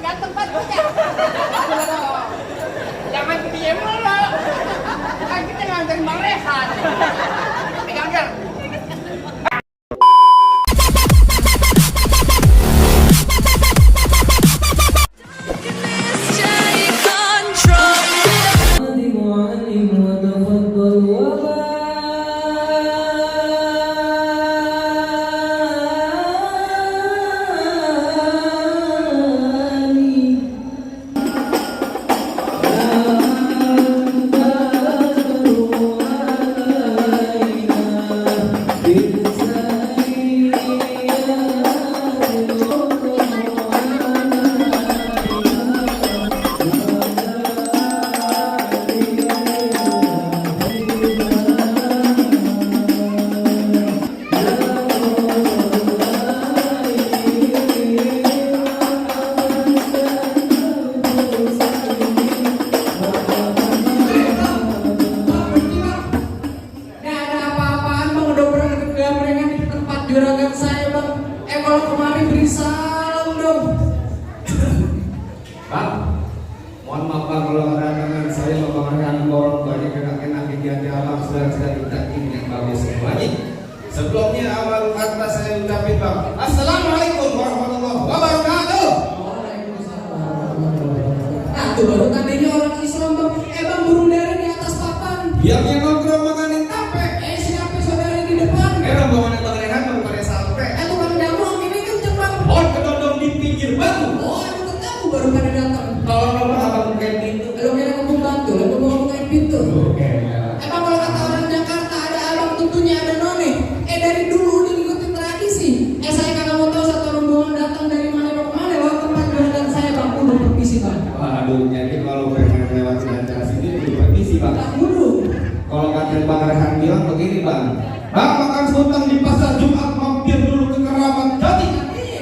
datang pas bocah. Jangan diem mulu. Kan kita nganterin Bang Rehan. Pegang jar. Juragan saya bang, kalau kemarin beri salam dong. Bang, mohon maaf bang kalau kedatangan saya membawakan borong banyak enak-enak di alam sudah kita ini yang bagus semuanya. Sebelumnya awal kata saya ucapin bang, Assalamualaikum warahmatullahi wabarakatuh. Waalaikumsalam. Nah tuh baru tandanya orang Islam bang, bang burung dara di atas papan. Yang nongkrong makanin tape. Siapa saudara di depan? Bang bawa Bang Rehan baru pada sampai. Tukang damong ini kenceng bang. Oh kedodong di pinggir batu. Oh aku ketemu baru pada datang. Kalau nomor abang bukain pintu. Lo kira ngomong bantu, lo mau bukain pintu. Oke. Emang kalau kata orang Jakarta ada abang tentunya ada none. Dari dulu udah ngikutin tradisi. Saya kagak mau tahu satu rombongan datang dari mana mau kemana lewat tempat juragan saya bang. Udah permisi bang. Waduh, jadi kalau pengen lewat jalan sini perlu permisi bang. Tak dulu. Kalau kata Bang Rehan bilang begini bang, bang makan sotang di pasar Jumat mampir dulu ke Keramat Jati.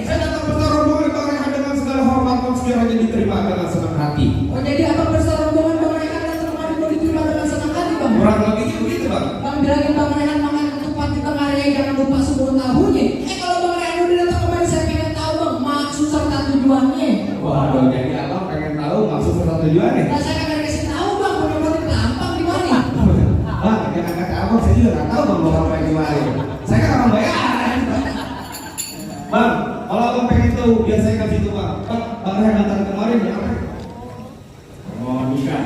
Saya datang bersama rombongan Bang Rehan dengan segala hormat dan sekiranya diterima dengan senang hati. Oh jadi abang bersama rombongan Bang Rehan datang kemarin mau diterima dengan senang hati bang. Kurang lebih begitu bang. Bang bilangin Bang Rehan makan ketupat di tengah raya jangan lupa sebut tahunya. Kalau Bang Rehan udah datang kemarin saya pengen tahu bang maksud serta tujuannya. Waduh, jadi abang pengen tahu maksud serta tujuannya. Nah saya kagak kasih tahu bang mau motif gampang di mana. Bang, jangan kata abang saya juga nggak tahu bang mau apa yang kemarin. Saya kan orang bayaran. Bang, kalau abang pengen tahu biar saya kasih tahu bang. Bang Rehan datang kemarin ya apa? Mau nikah.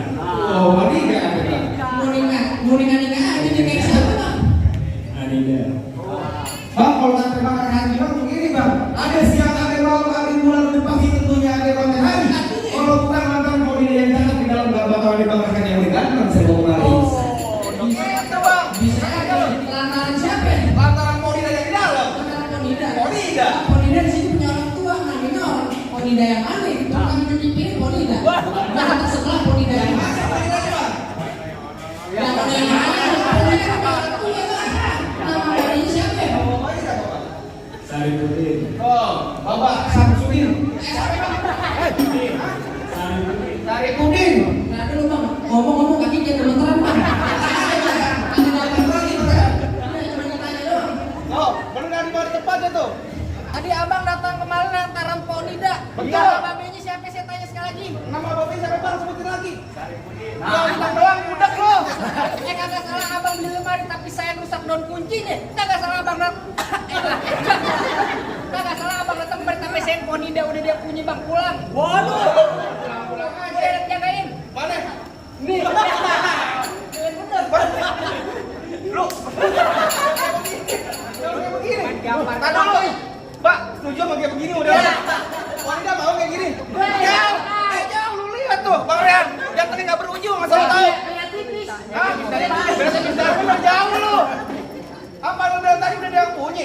Oh, mau nikah ada bang. Mau nikah aja juga siapa bang? Anida. Bang, kalau tante Bang Rehan bilang begini bang, ada siang, ada malam, ada bulan, ada pagi, tentunya ada konten hari. Kalau bukan mantan kau ini yang datang di dalam gak bakal ada Bang Rehan yang udah ganteng saya mau kemarin. Gitu bang. Bisa aja lantaran siapa? Lantaran Monida yang di dalam. Lantaran Ponida. Monida. Ponida di sini punya orang tua namanya orang Ponida yang mana? Bukan cuci piring Ponida. Nah kata sebelah Ponida yang mana? Yang mana? Ponida punya orang tua bang. Nama Ponida siapa? Saripudin. Oh, Bapak Samsudin. Saripudin. Nah dulu bang, ngomong-ngomong kaki jadi gemeteran bang. Oh, benar di mana tempatnya tuh? Tadi abang datang kemarin lantaran Ponida. Betul. Nama babenya siapa saya tanya sekali lagi. Nama bapak siapa bang? Sebutin lagi. Nah, bintang doang, udah lo. Kagak salah abang beli lemari tapi saya rusak daun kuncinya. Kagak salah abang datang. Kagak salah abang datang kemarin tapi saya Ponida udah dia punya bang pulang. Waduh. Pulang aja jagain. Mana? Nih. Bener. Lu. Kayak begini. Tadi dulu. Mbak, setuju sama kayak begini udah. Wanita mau kayak gini. Jauh lu lihat tuh, Bang Rehan. Jantungnya nggak berujung, nggak salah tahu. Kayak tipis. Hah? Dari bener jauh lu. Apa lu dari tadi udah dia yang bunyi?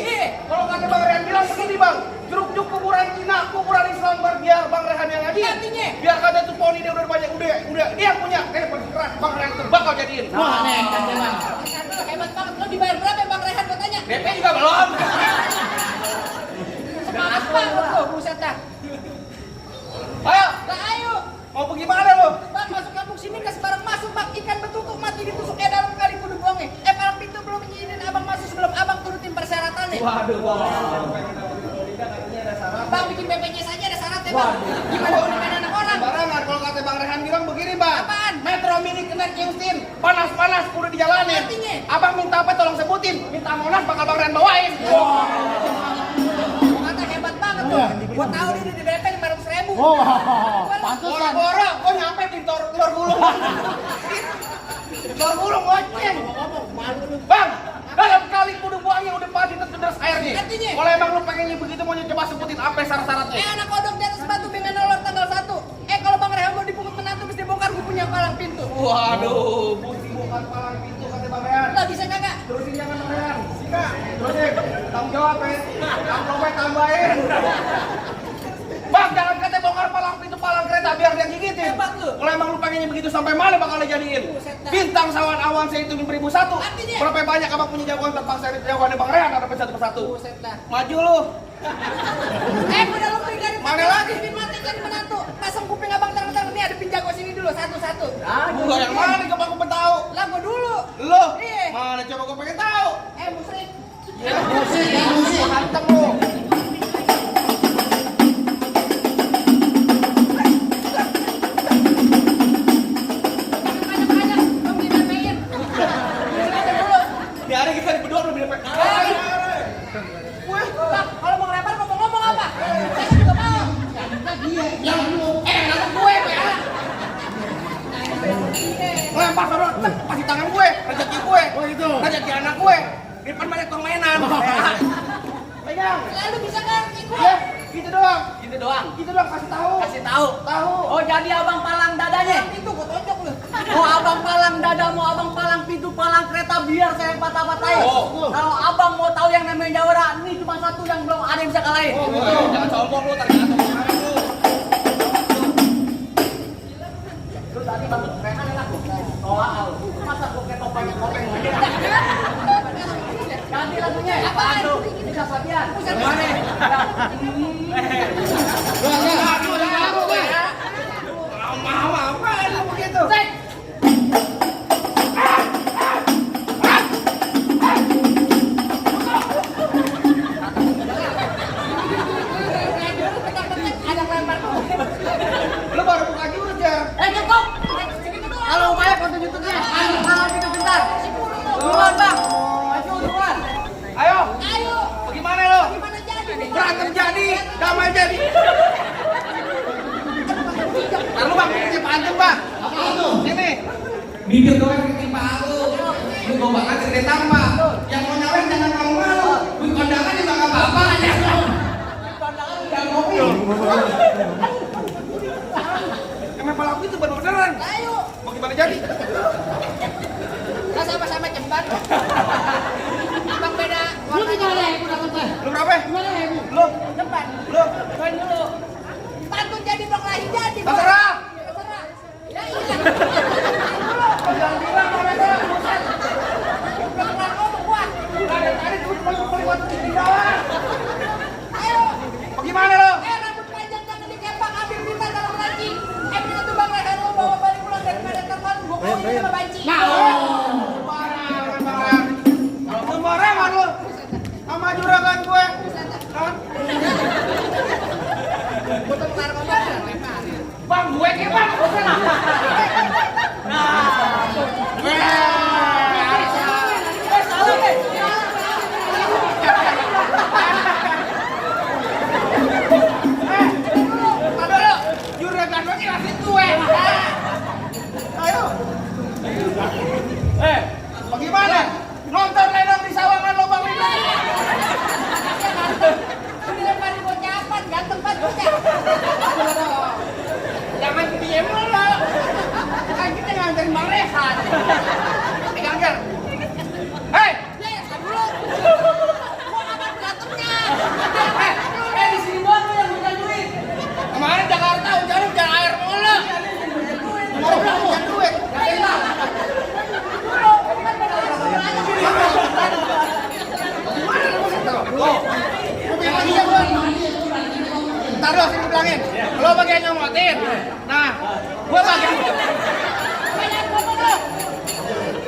Kalau kata Bang Rehan bilang begini bang, jeruk-jeruk kuburan Cina, kuburan Islam biar Bang Rehan yang ngaji. Artinya? Biar kata tuh poni dia udah banyak, udah dia yang punya. Kayak berkeras, Bang Rehan tuh bakal jadiin. Wah, nekat ya bang. Hebat banget. Lo dibayar berapa ya Bang Rehan gue tanya? DP juga belum. Semangat banget lo, buset dah. Ayo, Lah ayo. mau pergi mana lu? Bang masuk kampung sini nggak sembarang masuk bang. Ikan betutuk mati ditusuk dalam kali kudu buangnya. Palang pintu belum izinin abang masuk sebelum abang turutin persyaratannya. Waduh, Bang bikin BPJS aja ada syaratnya bang. Gimana mau kata Bang Rehan bilang begini bang. Apaan? Metro Mini kena kiusin, panas-panas kudu dijalanin. Artinya? Abang minta apa tolong sebutin. Minta Monas bakal Bang Rehan bawain. Kata hebat banget tuh. Gua tahu dia di DP 500.000. Pantesan. Boro-boro, kok nyampe di telur gulung. Telur gulung goceng. Bang, dalam kali kudu buangnya udah pasti terderas airnya. Artinya? Kalau emang lu pengennya begitu mau coba sebutin apa syarat-syaratnya. Anak kodok di atas batu dengan nolor tanggal 1. Kalau Bang Rehan mau dipukul menantu mesti bongkar gue punya palang pintu. Waduh, mesti bukan palang pintu kata Bang Rehan. Lah bisa kagak? Terusin jangan Bang Rehan. Sika, terusin. Tanggung jawab ya. Amplopnya tambahin. Bang, jangan kata bongkar palang pintu palang kereta biar dia gigitin. Hebat lu. Kalau emang lu pengennya begitu sampai mana bakal dijadiin? Buset dah. Bintang sawan awan saya itu 1001. Artinya? Berapa banyak abang punya jagoan terpaksa dari jagoannya Bang Rehan ada satu persatu. Buset dah. Maju lu. Udah lu beli dari Mana lagi? Pin mati jadi menantu. Pasang kuping abang terang-terang nih ada pinjago sini dulu satu-satu. Gua yang mana nih coba gua tahu. Lah gua dulu. Lu? Iya. Mana coba gua pengen tahu. Musrik. Gua hanteng lu. Banyak-banyak kamu dimain. Dulu. Di hari kita berdua belum dapat. Bang, kalau mau ngelempar mau ngomong apa? Saya juga mau. Nangkep gue, ya. Lempar sana, pasti tangan gue, rezeki gue. Oh gitu. Rezeki anak gue. Di depan banyak tukang mainan. Pegang. Lalu bisa kan ikut? Ya, gitu doang. Gitu doang. Gitu doang kasih tahu. Kasih tahu. Tahu. Oh jadi abang palang dadanya? Itu gua tonjok lu. Mau abang palang dada, mau abang palang pintu, palang kereta biar saya patah-patahin. Oh. Kalau abang mau tahu yang namanya jawara, ini cuma satu yang belum ada yang bisa kalahin. Oh, gitu. Jangan sombong lu, ternyata kemarin lu. Lu tadi bang Rehan enak lu. Soal, masa gua ketok banyak kopeng aja. Ganti lagunya. Apaan? Aduh, bisa Fabian. Mana? Mau apa lu begitu? Cek. Ada lempar tuh. Lu baru buka jurus ya? Ketok. Kalau banyak konten YouTube-nya, palang pintu pintar. Duluan bang. Maju duluan. Ayo, Ayo. bagaimana lu? Gimana jadi nih? Berantem jadi, damai jadi. Ntar lu bang, ini pantem bang. Apa itu? Ini. Bibir doang ketimpa aku. Lu gua bakal gede tambah. Yang mau nyalain jangan malu-malu. Lu kondangan juga enggak apa-apa. Jangan kopi. Emang palaku itu bener-beneran. Ayo. Mau gimana jadi? Lah sama-sama cepat. Abang beda. Lu tinggal aku dapat teh. Lu berapa? Lu? Depan. Lu? Poin dulu. Pantun jadi bang lahir jadi. Bang. Terserah. Terserah. Ya iya. Jangan bilang mau mereka. Udah kenal ngomong gua. Tadi duit paling waktu di bawah. Ayo. Bagaimana lu? Rambut panjang jangan dikepang ambil bintang dalam laci. Begitu tuh bang lahir lu bawa balik pulang daripada teman gua kawin sama banci. Sembarangan lu. Sama juragan gue. Hah? Gua tuh kelar ngomong lempar. Bang, gue ke bang. Salah deh. Aduh, juragan gue kasih gue. Ayo. Bagaimana? Nonton lenong di sawangan lubang lubang. Ini lempar di bocah apaan? Ganteng banget bocah. Jangan diem lu. Kan kita nganterin Bang Rehan. Pegang jar. Hei, Ya, tar dulu. Gua kapan beratungnya? Di sini doang lu yang minta duit. kemarin Jakarta hujan air mulu. Mau bilang hujan duit. Gimana lu maksud tuh? Tuh. Gua bilang lagi ya gua. Ntar dulu sini bilangin. Lo bagian nyomotin. Nah, gua bagian Banyak ngomong lu.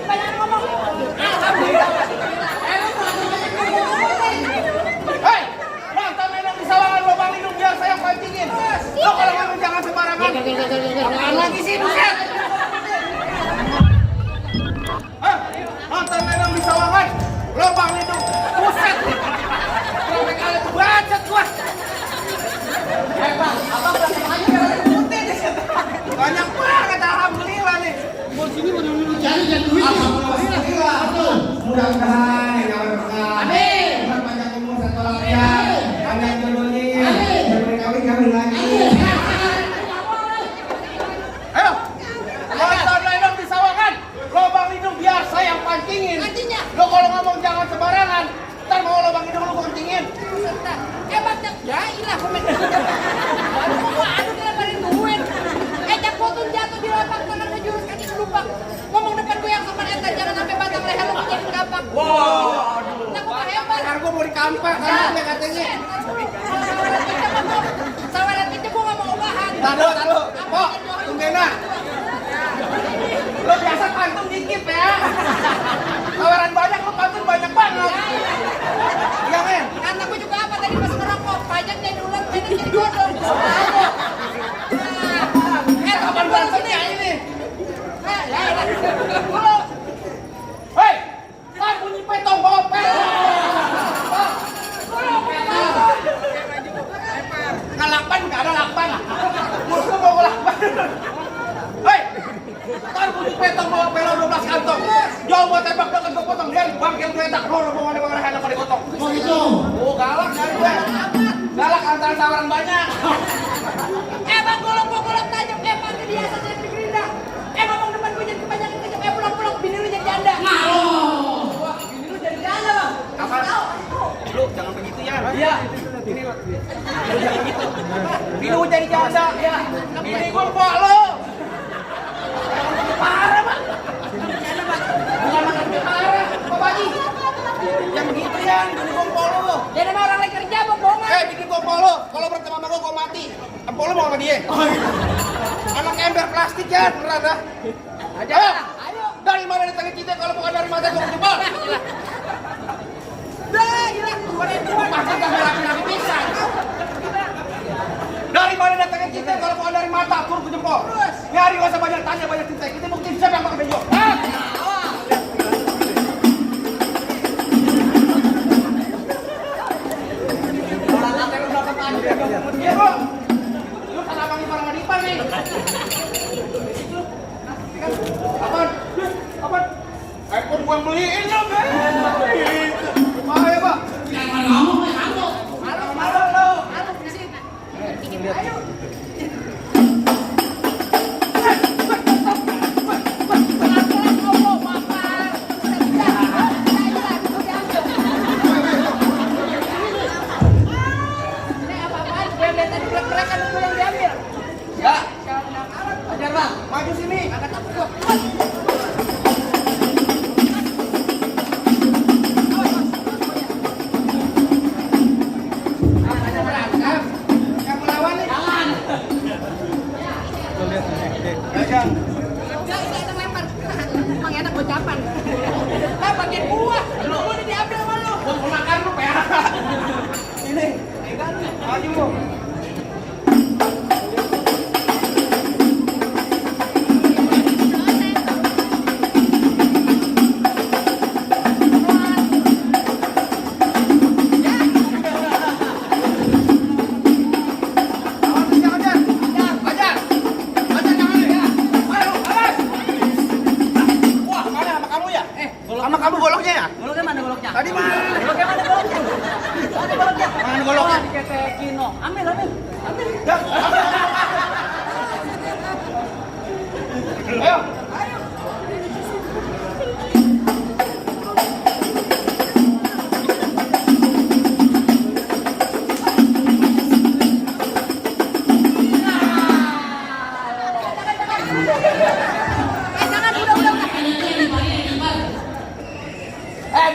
Banyak ngomong. Alhamdulillah. hei, nonton lenong di sawangan lubang lindung biar saya pancingin. Lo kalau ngomong jangan sembarangan. lagi sih, buset. Hah? Nonton Lenong di Sawangan, lubang itu, buset. Sampai kali itu bacot gua. Bang, abang berangkat aja gara-gara putih di situ. Banyak banget, alhamdulillah nih. Alhamdulillah. Mudah-mudahan yang kawan berkah. Amin. Tuhan panjang umur satu lafiat. Panjang jodohnya. Jangan kawin lagi. Ayo, nonton Lenong di Sawangan, lubang hidung biar saya yang pancingin. Pancingnya? Lo kalau ngomong jangan sembarangan, ntar mau lubang hidung lo pancingin. Hebatnya, ya ilah komen. Aduh kelebarin duit. Jak potong jatuh di lapak tangan ke jurus kaki kelubang. Ngomong depan gue yang sopan eta jangan sampai batang leher lo menjadi kapak. Wow. Nah gue mah hebat. Ntar gue mau dikampak kan katanya. Sawaran kita gue gak mau ubahan. Taruh. Pok, tunggena. Lo biasa pantun dikit ya. Tawaran banyak, lo pantun banyak banget. Iya men. Karena gue juga apa tadi pas ngerokok. Pajak jadi ular, pajak jadi godong. Kapan balasannya ini? Ya. Hei, kan bunyi petong bawa pel. Nggak lakban, nggak ada lakban. Musuh mau lakban. Hei, kan bunyi petong bawa pel 12 kantong. Jauh buat tembak dekat gue potong dia bangkil geledak. Lo mau ada bangkil apa dipotong? Oh gitu. Oh galak dari gue. Galak antara tawaran banyak. Bang golok tajam. Bang kebiasaan jadi gerinda. Ngomong depan gue jadi kebanyakan kejam. Pulang-pulang bini lu jadi janda. Wah, bini lu jadi janda bang. Apa? Lu jangan begitu ya. Iya. Ini lu jangan gitu. Bini lu jadi janda. Ya. Bini gue bawa lo. Parah pak. Janda pak. Bukan makan parah. Pak Haji. Yang begitu ya. Bini gue bawa lo. Jadi sama orang lagi kerja bohongan. Bini gue bawa lo. Kalau bertemu sama gue mati. Empol lo mau sama dia. Anak ember plastik ya. Beneran dah. Ayo. Dari mana datangnya kita kalau bukan dari mata gue jebol. Dah, ilah. Pasti gak laki-laki bisa. Dari mana datangnya cinta kalau bukan dari mata, turun ke jempol. Nyari gak usah banyak tanya, banyak cinta. Kita buktiin siapa yang pakai benjol. Iya bro. Lu kan abang ipar sama Dipan nih. Apaan? iPhone gua yang beliin lo, Ben. Bahaya, Pak. Marah lo. Ya. Ajar bang, maju sini. Angkat aku gua. Yang melawan nih. Jangan. Jangan. Enggak, ini ada lempar. Emang enak gocapan. Lah bagian gua. Lu udah diambil sama lu. Gua mau makan lu, ya. Ini. Maju lu. Sama kamu goloknya ya? Goloknya mana goloknya? Tadi mana? Goloknya mana goloknya? Mana goloknya? Mana goloknya? Diketekin no. Ambil. Ayo.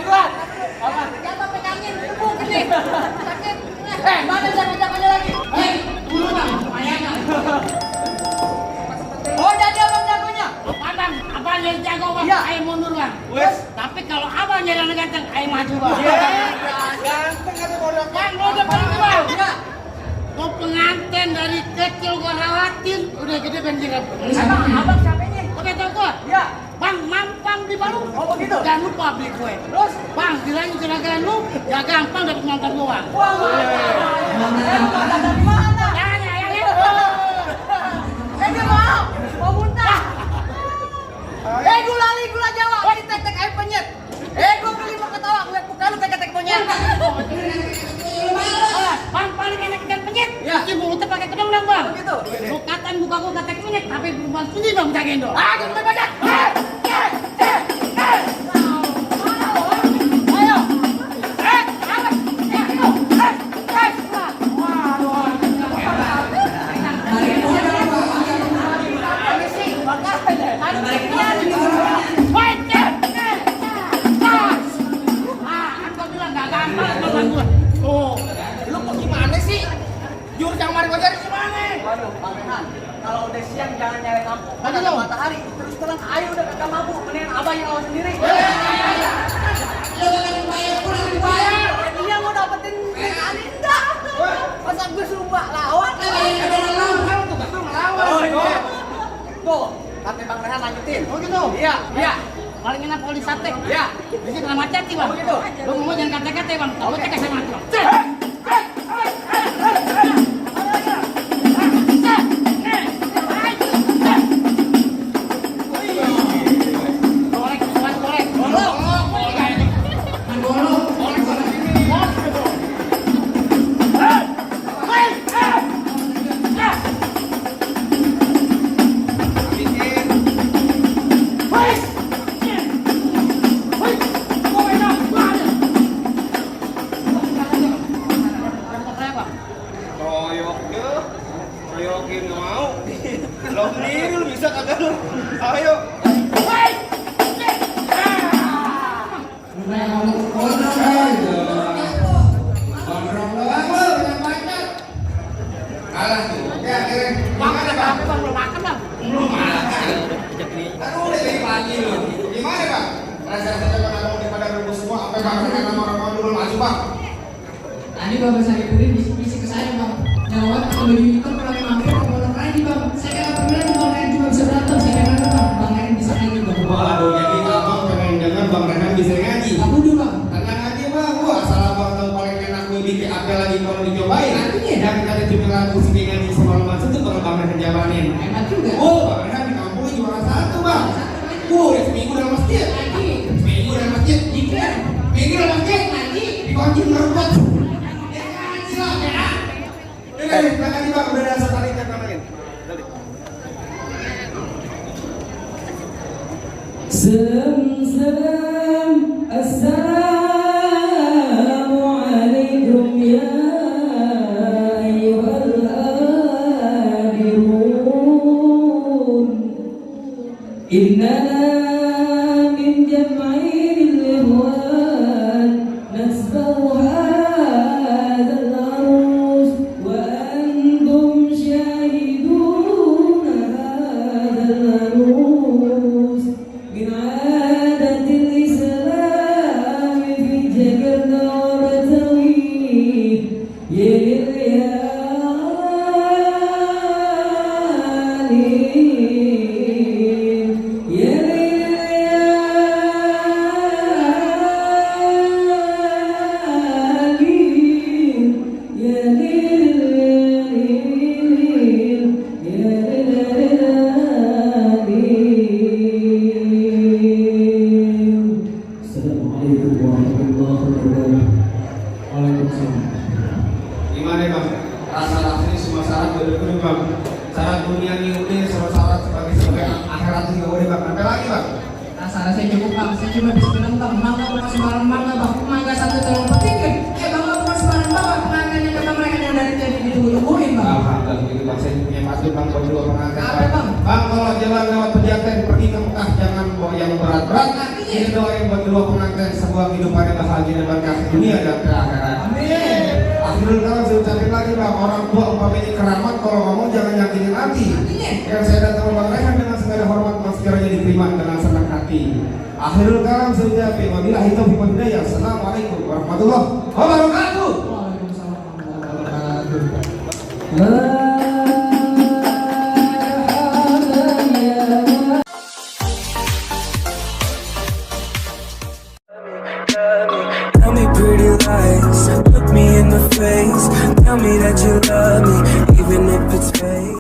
Berat. Jatuh pegangin, debu gede. Sakit. Mana jago-jagonya lagi? Dulu bang, lumayan. Oh, jadi abang jagonya? Abang yang jago bang, Iya. ayo mundur bang. Wes. Tapi kalau abang yang ganteng, ayo maju bang. Ganteng kata bodoh. Bang, lo udah paling bang. Iya. Mau pengantin kemarin dari kecil gua rawatin, udah gede banjiran. Emang abang siapa ini? Oke tau gua? Ya. Bang, mampang di Bandung. Oh begitu. Jangan lupa beli kue. Terus? Bang, bilangin kira-kira lu, ya gampang dapat nonton gua. Wah, mantap. Dari mana? Ya. Dia mau muntah. Gula Jawa, ini tek-tek air penyet. Gua beli mau ketawa, gue buka lu tek-tek monyet. Bang, paling enak ikan penyet. Ya. Cuci mulutnya pakai kedong dong, Bang. Begitu. Lu katain buka gua ketek penyet, tapi bukan sini dong jagain dong. Jangan banyak. Ayo. Lu kok gimana sih? Jurus yang kemarin gua cari gimana? Waduh, Bang Rehan, kalau udah siang jangan nyari lampu. Kan ada matahari, terus terang ayo udah kagak mabuk. Mendingan abang yang awas sendiri. Lo kan dibayar pulang dibayar. Dia mau dapetin Aninda. Masa gue suruh mbak lawan? Oh iya. Tuh, kata Bang Rehan lanjutin. Oh gitu? Iya, iya. Paling enak kalau di sate. Iya. Di sini kena macet sih, Bang. Oh, gitu? Lu ngomong jangan kata-kata, Bang. Kalau cek saya mati, Bang. Royokin nggak mau. Lo sendiri lu bisa kagak lu? Ayo. Kalah tuh. Ya, akhirnya. Makan apa? Bang, belum makan, Bang. Belum makan. Aduh, udah dari pagi lu. Gimana, Bang? Rasa-rasanya pada mau daripada rebus semua, apa Bang? Karena orang-orang dulu maju, Bang. Tadi Bapak saya beri bisik-bisik ke saya Bang. Jawab atau baju hitam kalau mampir ke Bang Rani Bang. Saya kagak pernah Bang Rani cuma bisa berantem. Saya kagak Bang. Bang Rani bisa ngaji Bang. Waduh, jadi abang pengen dengar Bang Rehan bisa ngaji. Aku dulu Bang. Tenang aja Bang, wah asal abang tahu paling enak gue bikin apa lagi kalau dicobain. Artinya? Dan kata cuma lagu sini ngaji semalam masuk tuh kalau Bang Rehan jalanin. Hebat juga. Oh, Bang Rehan di kampung juara satu Bang. Udah seminggu dalam masjid. Ngaji. Seminggu dalam masjid. Jikir. Seminggu dalam masjid. Ngaji. Dikunci merebut. Silakan Bang, udah ada satu kali kita main. Salam, assalamualaikum ya ayyuhal adirun. Innana min jam'il ikhwan nasbahu hadzal arus wa antum syahidun hadzal arus min adatil islam fi Jakarta wa Betawi ya Assalamualaikum warahmatullahi wabarakatuh. Waalaikumsalam. Gimana Bang? Rasa-rasanya semua syarat udah Bang. Syarat dunia ini udah, semua syarat sebagai akhirat juga udah Bang. Apa lagi Bang? Saya cukup Bang, saya cuma bisa bilang Bang, mangga bukan sembarang mangga Bang, mangga satu tolong petikkan. Mangga bukan sembarang Bang, pengantin yang kata mereka yang dari tadi ditunggu-tungguin Bang. Alhamdulillah gitu Bang, saya punya pantun Bang buat dua pengantin Apa, Bang? Bang, kalau jalan lewat pejaten pergi ke Mekah jangan bawa yang berat-berat. Artinya? Ini doain buat dua pengantin sebuah kehidupan yang bahagia dan berkah dunia dan akhirat. Amin. Akhirul kalam saya ucapin lagi Bang, orang tua umpamanya keramat kalau ngomong jangan yakinin hati. Artinya? Yang saya datang Bang Rehan dengan segala hormat mas kiranya diterima dengan senang hati. Akhirul kalam saya ucapin wabillahi taufiq wal hidayah. Assalamualaikum warahmatullahi wabarakatuh.